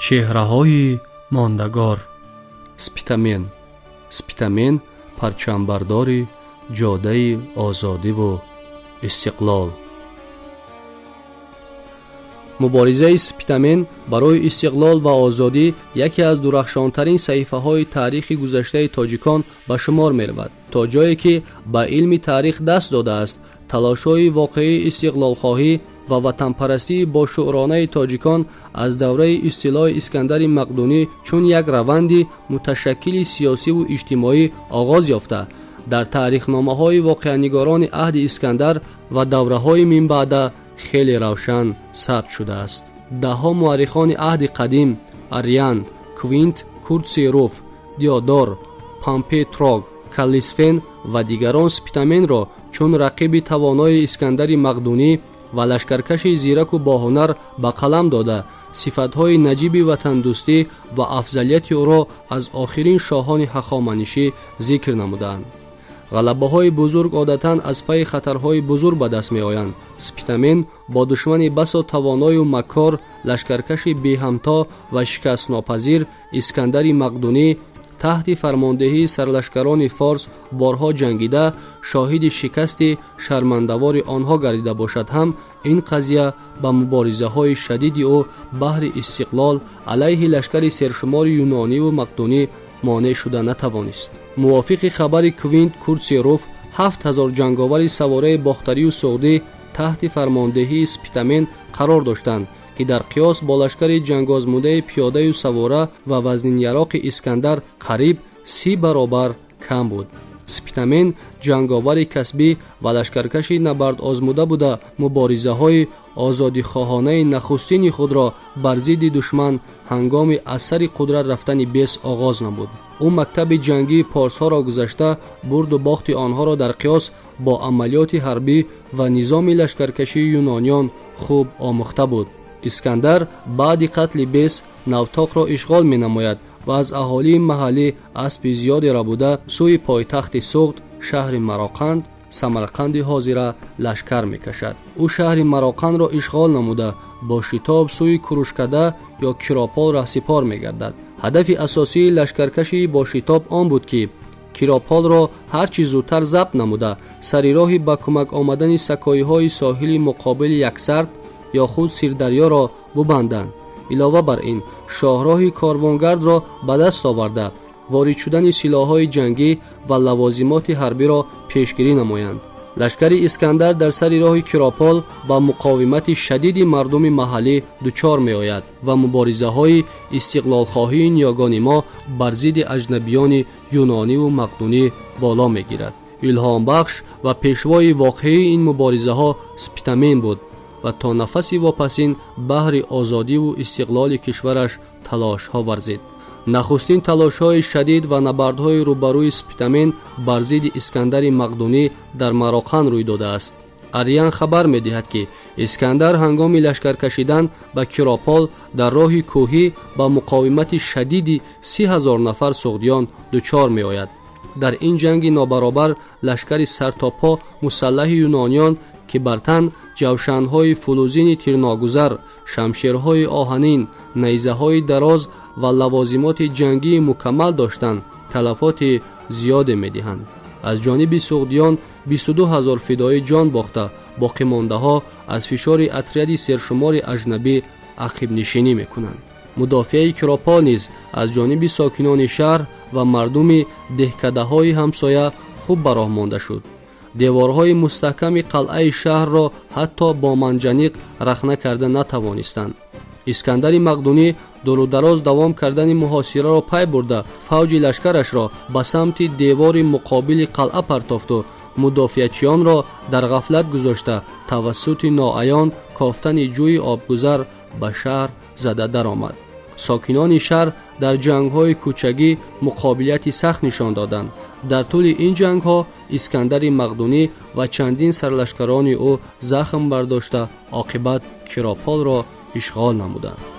Чеҳраҳои мондагор. Спитамен. Спитамен парчамбардори ҷодаи озодиву истиқлол. Муборизаи Спитамен барои истиқлол ва озодӣ яке аз дурахшонтарин саҳифаҳои таърихи гузаштаи тоҷикон ба шумор меравад. То ҷое ки ба илми таърих даст додааст, талошҳои воқеии истиқлолхоҳӣ ва ватанпарастии бошуъронаи тоҷикон аз давраи истилои Искандари Мақдунӣ чун як раванди муташаккили сиёсиву иҷтимоӣ оғоз ёфта, дар таърихномаҳои воқеанигорони аҳди Искандар ва давраҳои минбаъда хеле равшан сабт шудааст. Даҳҳо муаррихони аҳди қадим: Арриан, Квинт Куртсий Руф, Диодор, Помпей Трог, Каллисфен ва дигарон Спитаменро чун рақиби тавонои Искандари Мақдунӣ ва лашкаркаши зираку боҳунар ба қалам дода, сифатҳои наҷиби ватандӯстӣ ва афзалияти ӯро аз охирин шоҳони ҳахоманишӣ зикр намудаанд. Ғалабаҳои бузург одатан аз пайи хатарҳои бузург ба даст меоянд. Спитамен бо душмани басо тавоною маккор, лашкаркаши беҳамто ва шикастнопазир Искандари Мақдунӣ таҳти фармондеҳии сарлашкарони форс борҳо ҷангида, шоҳиди шикасти шармандавори онҳо гардида бошад ҳам, ин қазия ба муборизаҳои шадиди ӯ баҳри истиқлол алайҳи лашкари сершумори юнониву мақдунӣ монеъ шуда натавонист. Мувофиқи хабари Квинт Куртсий Руф, 7000 ҷанговари савораи бохтарию суғдӣ таҳти фармондеҳии Спитамен қарор доштанд, ки дар қиёс бо лашкари ҷангозмудаи пиёдаю савора ва вазниняроқи Искандар қариб 30 баробар кам буд. Спитамен ҷанговари касбӣ ва лашкаркаши набардозмуда буда, муборизаҳои озодихоҳонаи нахустини худро бар зидди душман ҳангоми аз сари қудрат рафтани Бес оғоз намуд. Ӯ мактаби ҷангии порсҳоро гузашта, бурду бохти онҳоро дар қиёс бо амалиёти ҳарбӣ ва низоми лашкаркашии юнониён хуб омӯхта буд. Искандар баъди қатли Бес Навтоқро ишғол менамояд ва аз аҳолии маҳаллӣ аспи зиёде рабуда, сӯи пойтахти Суғд, шаҳри Мароқанд, Самарқанди ҳозира, лашкар мекашад. Ӯ шаҳри Мароқандро ишғол намуда, бо шитоб сӯи Курушкада ё Киропол раҳсипор мегардад. Ҳадафи асосии лашкаркашии бошитоб он буд, ки Кирополро ҳар чӣ зудтар забт намуда, сари роҳи ба кӯмак омадани сакоиҳои соҳили муқобили Яксард ё худ Сирдарёро бубанданд. Илова бар ин, шоҳроҳи корвонгардро ба даст оварда, ворид шудани силоҳҳои ҷангӣ ва лавозимоти ҳарбиро пешгирӣ намоянд. Лашкари Искандар дар сари роҳи Киропол ба муқовимати шадиди мардуми маҳаллӣ дучор меояд ва муборизаҳои истиқлолхоҳии ниёгони мо бар зидди аҷнабиёни юнониву мақдунӣ боло мегирад. Илҳомбахш ва пешвои воқеии ин муборизаҳо Спитамен буд ва то нафаси вопасин баҳри озодиву истиқлоли кишвараш талошҳо варзид. Нахустин талошҳои шадид ва набардҳои рӯбарӯи Спитамен бар зидди Искандари Мақдунӣ дар Мароқан рӯй додааст. Арриан хабар медиҳад, ки Искандар ҳангоми лашкаркашидан ба Киропол дар роҳи кӯҳӣ ба муқовимати шадиди 30 000 нафар суғдиён дучор меояд. Дар ин ҷанги нобаробар лашкари сартопо мусаллаҳи юнониён, ки бар тан ҷавшанҳои фулузини тирногузар, шамшерҳои оҳанин, найзаҳои дароз ва лавозимоти ҷангии мукаммал доштанд, талафоти зиёде медиҳанд. Аз ҷониби суғдиён 22 ҳазор фидоӣ ҷон бохта, боқимондаҳо аз фишори отряди сершумори аҷнабӣ ақибнишинӣ мекунанд. Мудофиаи Киропол низ аз ҷониби сокинони шаҳр ва мардуми деҳкадаҳои ҳамсоя хуб ба роҳ монда шуд. Деворҳои мустаҳками қалъаи шаҳрро ҳатто бо манҷаниқ рахна карда натавонистанд. Искандари Мақдунӣ дурудароз давом кардани муҳосираро пай бурда, фавҷи лашкарашро ба самти девори муқобили қалъа партофту мудофиачиёнро дар ғафлат гузошта, тавассути ноаён кофтани ҷӯи обгузар ба шаҳр зада даромад. Сокинони шаҳр дар ҷангҳои кӯчагӣ муқобилияти сахт нишон доданд. Дар тӯли ин ҷангҳо Искандари Мақдунӣ ва чандин сарлашкарони ӯ захм бардошта, оқибат Кирополро ишғол намуданд.